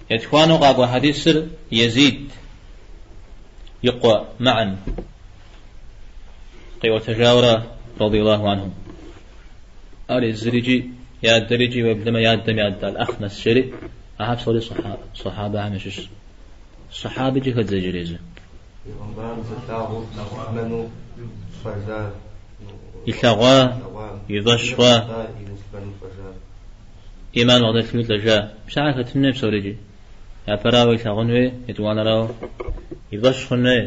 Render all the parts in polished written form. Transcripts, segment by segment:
Етхуанэу къакӏуэ хьэдисыр Езид и къуэ Маӏн къиӏуэтэжауэра, радиаллаху анху. Ар езыр икӏи и адэр икӏи уеблэмэ и адэм и адэ Аль-Ахнас жери, ахэр псори сахьабэхэм ящыщщ. Сахьабэкӏи хэт зэджэр езы? Пейгъэмбарым зылъагъуу муслъымэну лӏэжар. Илъэгъуа, и фӏэщ хъуа. И муслъымэну лӏэжар. Иман бгъэдэлъуи лӏэжа. Псалъэ хэтын хуей псори икӏи. Япэрауэ илъагъун хуей, етӏуанэрауэ и фӏэщ хъун хуей.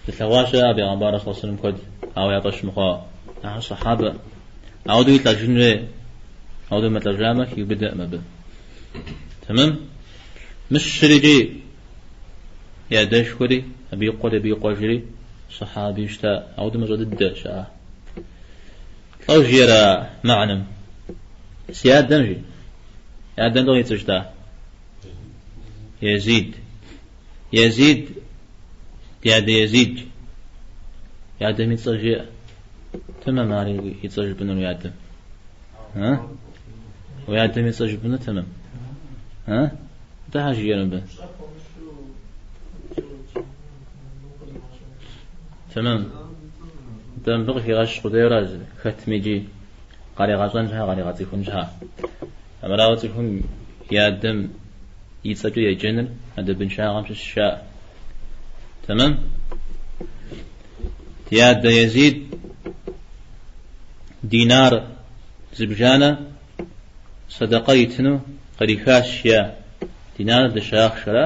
Зылъэгъуа щыӏэ Пейгъэмбар саллаллаху алейхи вассалам куэд, ауэ я фӏэщ мыхъуауэ. Ахэр сахьабэ. Ауэдэу лӏэжын хуей. Ауэдэу мылӏэжамэ, хиубыдэкъым абы. Тэмэм? Мы щыри икӏи и адэшхуэри, абы и къуэри, абы и къуэжри сахьаби щыта. Ауэдэу мащӏэ дыдэ щыӏа. Лӏо жиӏэрэ Маӏным? Си адэм жи. И адэм лӏо и цӏэу щыта? Езид. Езид, ди адэ Езид. И адэм и цӏэр жеӏэ. Тэмэм ар и цӏэр жыпӏэнур уи адэм. А? Уи адэм и цӏэр жыпӏэну тэмэм? А? Дэ хьэ жиӏэр мыбы? Тэмэм. Дэ мыбы къыхигъэщ къудейуэра хэтми икӏи къаригъэщӏэн щхьэ, къаригъэцӏыхун щхьэ. Армырауэ цӏыхум и адэм и цӏэкӏэ еджэныр адэбыншагъэм щыщ жаӏэ. Тэмэм? Ди адэ Езид динар зыбжанэ сэдэкъэ итыну кърихащ я. Динар дыщэ ахъшэра?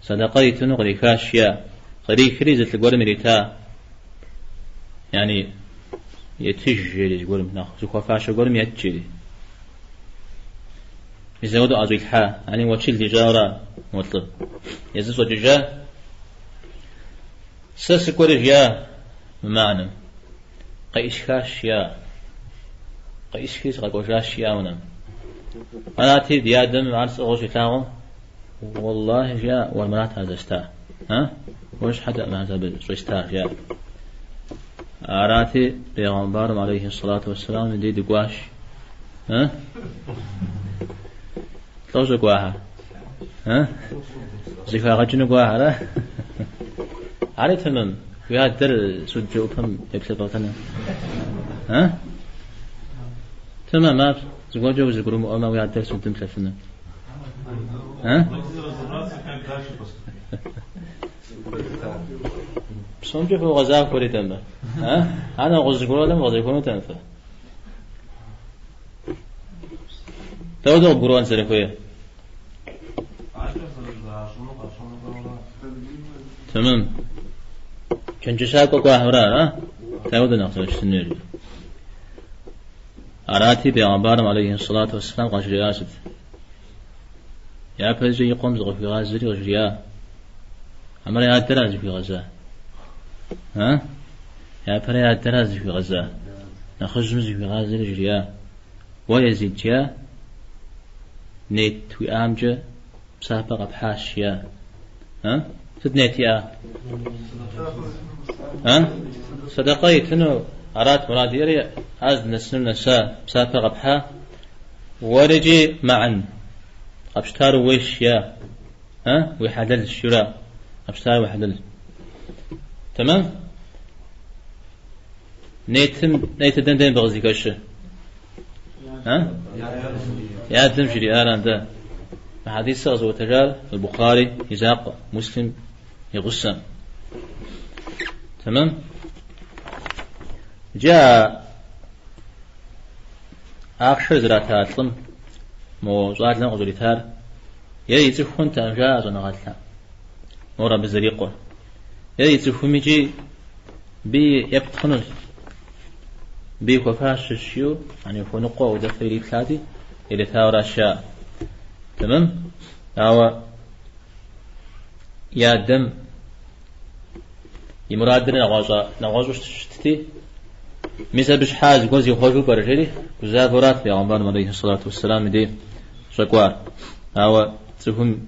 Сэдэкъэ итыну кърихащ я. Кърихри зы лӏы гуэрым ирита. Яни етыж жери зыгуэрым, нэхъ зыхуэфащэ гуэрым ет жери. Мис апхуэдэу ӏэщӏилъхьа, яни уэчыл ищӏауэра мо лӏыр. Езыр щӏэкӏыжа, сэ сыкӏуэри жиӏа мы Маӏным. Къеӏысхащ жиӏа. Къеӏысхри сыкъэкӏуэжащ жиӏа унэм. Арати, ди адэм ар сӏыгъыу щилъагъум, уэллахи жиӏа, уэрмырат ар зэста. А? Уэр щхьэкӏэкъым ар абы щӏестар, жиӏа. Арати, Пейгъэмбарым алейхи сэлату уэсселам и дей дыкӏуащ. А? Лӏо щӏэкӏуахэр? А? Зэхагъэкӏыну кӏуахэр, а? Ари тэмэм. Уи адэр суд бжэӏупэм еплъэфӏэтэну. А? Тэмэм ар. Зыгуэркӏэ узэгурымыӏуэмэ, уи адэр судым плъэфыну. А? Псомкӏи фогъэзахуэри тэмэ. А? Ар нэгъуэщӏ зыгуэрым вгъэзэхуэнутэкъым фэ. Дауэ къыбгурыӏуэн зэрыхуейр? Тэмэм. Чэнджэщакӏуэ кӏуахьурэ ара? Дауэ нэхъ зэрыщытынур? Арати, Пейгъэмбарым алейхи сэлату уэсселам къажриӏа сыт? Япэкӏэ и къуэм зыкъыхуигъазэри къыжриӏа. Хьэмэрэ и адэра зыхуигъэза? А? Япэрэ и адэра зыхуигъэза? Нэхъыжьым зыхуигъазэри жриӏа. Уэ Езид жиӏа, нет уиӏамкӏэ псапэ къэпхьащ жиӏа. А? Сыт нет иӏа? А? Сэдэкъэ итыну арат мурад иӏэри, ар здынэсынум нэса, псапэ къэпхьа. Уэрикӏи Маӏн. Къэпщтар ууейщ жиӏа. А? Уи хьэлэлщ жиӏэурэ. Къэпщтар уи хьэлэлщ. Тэмэм? Нетым, нетыр дэнэ дей мыбы къыздыхэщыр? А? И адэм жриӏар андэ. Мы хьэдисыр къэзыӏуэтэжар Аль-Бухари и закъуэ, Муслим и гъусэм. Тэмэм? Иджы а ахъшэр зрата лӏым мо щӏалэм къыщӏритар е ицӏыху хъунтэкъым, жаӏэ щӏэныгъэлӏхэм. Мор абы зэрикъуэр. Е ицӏыхум икӏи би епт хъунущ. Би хуэфащэщ жиӏэу, яни хуэныкъуэ удэфэ ириплъати, иритауэращ жаӏэ. Тэмэм? Ауэ и адэм и мурадыр нэгъуэщӏу щытти, мис абы щхьа зыгуэр зихъуэжу пӏэрэ жери, гузавэурат Пейгъэмбарым алейхи сэлату уэсселам и дей щӏэкӏуар. Ауэ цӏыхум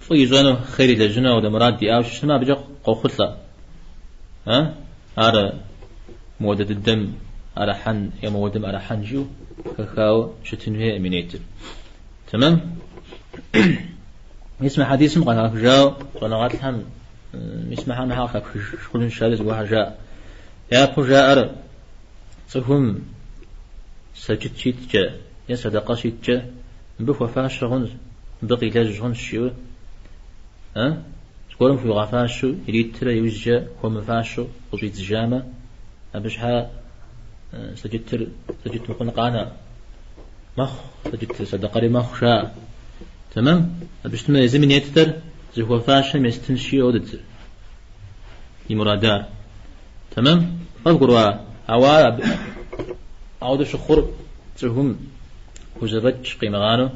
фӏы ищӏэну, хъер илэжьыну ауэдэ мурад иӏауэ щытмэ, абыкӏэ къохъулӏэ. А? Ар мыуэдэ дыдэм ӏэрыхьэн е моуэдэм ӏэрыхьэн жиӏэу хэхауэ щытын хуейкъым и нетыр. Тэмэм? Мис мы хьэдисым къыхахыжауэ щӏэныгъэлӏхэм мис мыхьэр мыхьэр къыхэпхыж хъунущ ари зыгуэрхэр жаӏэ. Япэу жаӏэр цӏыхум сэджыт щиткӏэ е сэдэкъэ щиткӏэ мыбы хуэфащэ хъунщ, мыбы къилэжь хъунщ жиӏэу, зыгуэрым хуигъэфащэу иритрэ иужькӏэ хуэмыфащэу къыщӏидзыжамэ, абы щхьа сэджытыр сэджыт мыхъун къанэ мэхъу, сэджытыр сэдэкъэри мэхъу жаӏэ. Тэмэм? Абы щытмэ езым и неттэр зыхуэфащэм естынщ жиӏэу дыт и мурадар. Тэмэм? Къывгурыӏуа? Ауэ ар абы ауэдэу щыхъур цӏыхум хузэфӏэкӏ къимыгъанэу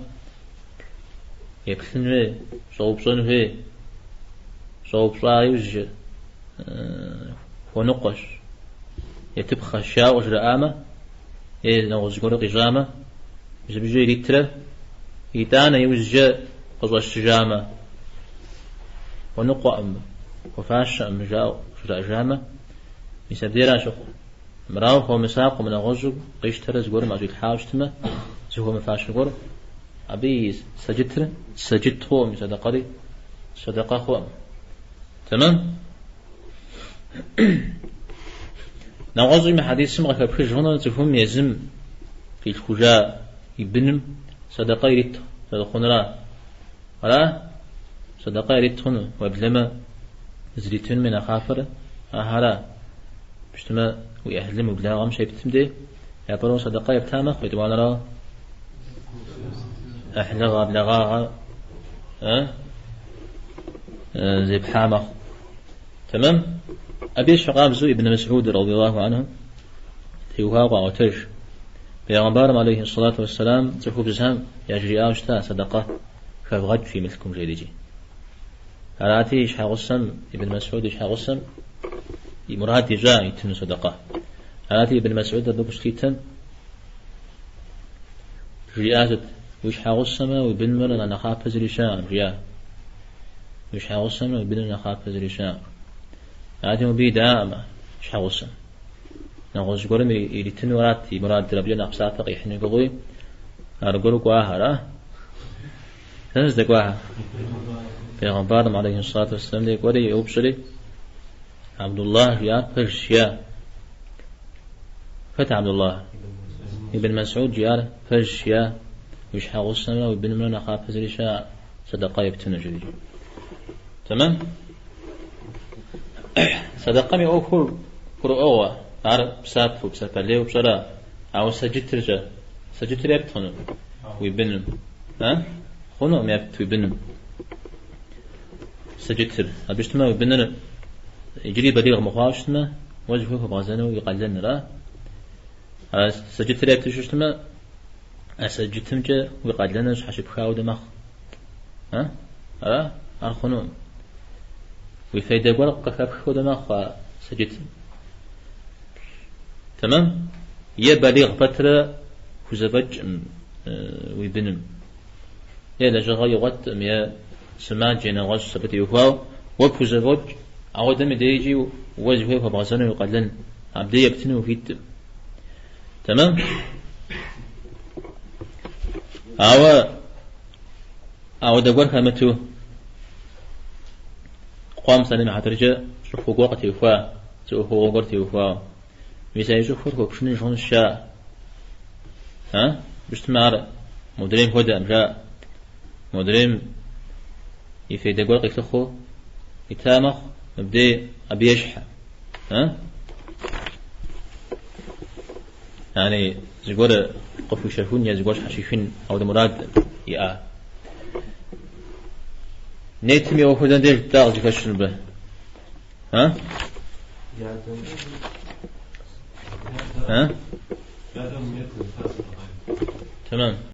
еплъын хуей, щӏэупщӏэн хуей, щӏэупщӏа иужькӏэ хуэныкъуэщ, етыпхъэщ жаӏэу къыжраӏамэ, е нэгъуэщӏ зыгуэр къищӏамэ, мис абы иритрэ, итӏанэ иужькӏэ къыщӏэщыжамэ, хуэныкъуэкъым, хуэфащэкъым жаӏэу къыжраӏэжамэ, мис абдейра щыхъур. Мырауэ хуэмысакъыу нэгъуэщӏу къищтэрэ зыгуэрым ӏэщӏилъхьауэ щытмэ, зыхуэмыфащэ гуэр, абы и сэджытыр сэджыт хъуӏым, и сэдэкъэри сэдэкъэ хъуӏым. Тэмэм? Нэгъуэщӏи мы хьэдисым къыхэпхыж хъуну цӏыхум езым къилъхужа и быным сэдэкъэ ирит зэрыхъунура? Ара? Сэдэкъэ ирит хъуну, уеблэмэ зритынум и нэхъапэр ахьэра? Пщтымэ, уи ӏыхьлым, уи благъэм щептым де, япэрауэ сэдэкъэ епта мэхъу, етӏуанэрауэ ӏыхьлыгъэ, благъагъэ зепхьа мэхъу. Тэмэм? Абы ещхьу къабзэу Ибн Масӏуд радиаллаху анху теухуауэ къаӏуэтэж. Пейгъэмбарым алейхи сэлату уэсселам цӏыхубзхэм яжриӏауэ щыта сэдэкъэ хэвгъэкӏ фи мылъкум жери икӏи. Арати, и щхьэгъусэм, Ибн Масӏуд и щхьэгъусэм и мурад ищӏа итыну сэдэкъэ. Арати, Ибн Масӏуд абы гу щылъитэм жриӏащ, уи щхьэгъусэмрэ уи бынымрэ нэхъапэ зыри щыӏэкъым, жиӏа. Уи щхьэгъусэмрэ уи быным нэхъапэ зыри щыӏэкъым. Арати, мыбы идаӏым щхьэгъусэм. Нэгъуэщӏ гуэрым иритыну арат и мурадыр, абыкӏэ нэхъ псапэ къихьыну и гугъэуи, аргуэру кӏуахэр, а? Дэнэ здэкӏуахэр? Пейгъэмбарым, алейхи сэлату уэсселам, дей кӏуэри, еупщӏри, Абдуллах жиӏар пэжщ, жиӏа. Хэт Абдуллах? Ибн Масӏуд жиӏар пэжщ, жиӏа. Уи щхьэгъусэмрэ уи бынымрэ нэхъапэ зыри щыӏэкъым, сэдэкъэ ептыну, жери. Тэмэм? Сэдэкъэм и ӏуэхур гурыӏуэгъуэ, ар псапэу, псапэ лейуэ пщӏэрэ, ауэ сэджытыркӏэ, сэджытыр епт хъуну уи быным? А? Хъунукъым епт уи быным сэджытыр. Абы щытмэ, уи быныр иджыри балигъ мыхъуауэ щытмэ, уэ зыхуей хуэбгъэзэну уи къалэныр, а? А сэджытыр епту щытмэ, а сэджытымкӏэ уи къалэныр щхьэщыпха хуэдэ мэхъу. А? Ара? Ар хъунукъым. Уи фейдэ гуэр къыхэпх хуэдэ мэхъу а сэджытым. Тэмэм? Е балигъ пэтрэ хузэфӏэкӏым уи быным. Е лэжьыгъэ игъуэткъым, е сымаджэ нэгъуэщӏ абы теухуауэ уэ пхузэфӏокӏ, ауэдэм и дежкӏи уэ зыхуей хуэбгъэзэну уи къалэн, абдей ептыну ухуиткъым. Тэмэм? Ауэ ауэдэ гуэр хэмыту къуэм псалъэм и хьэтыркӏэ щӏыхуэ гуэр къытехуа, зы ӏуэхугъуэ гуэр теухуауэ. Мис а и щӏыхуэр хуэпшыныж хъунщ, жаӏэ. А? Абы щытмэ ар модрейм хуэдэкъым, жаӏэ. Модрейм и фейдэ гуэр къилъыхъуэу ита мэхъу, мыбдей абы ещхьэ. А? Яни зыгуэр къыхуищэхун е зыгуэр щхьэщихын ауэдэ мурад иӏа. Нетым и ӏуэхур дэнэ деж дэ къызыхэщыр мыбы? А? А? Тэмэм.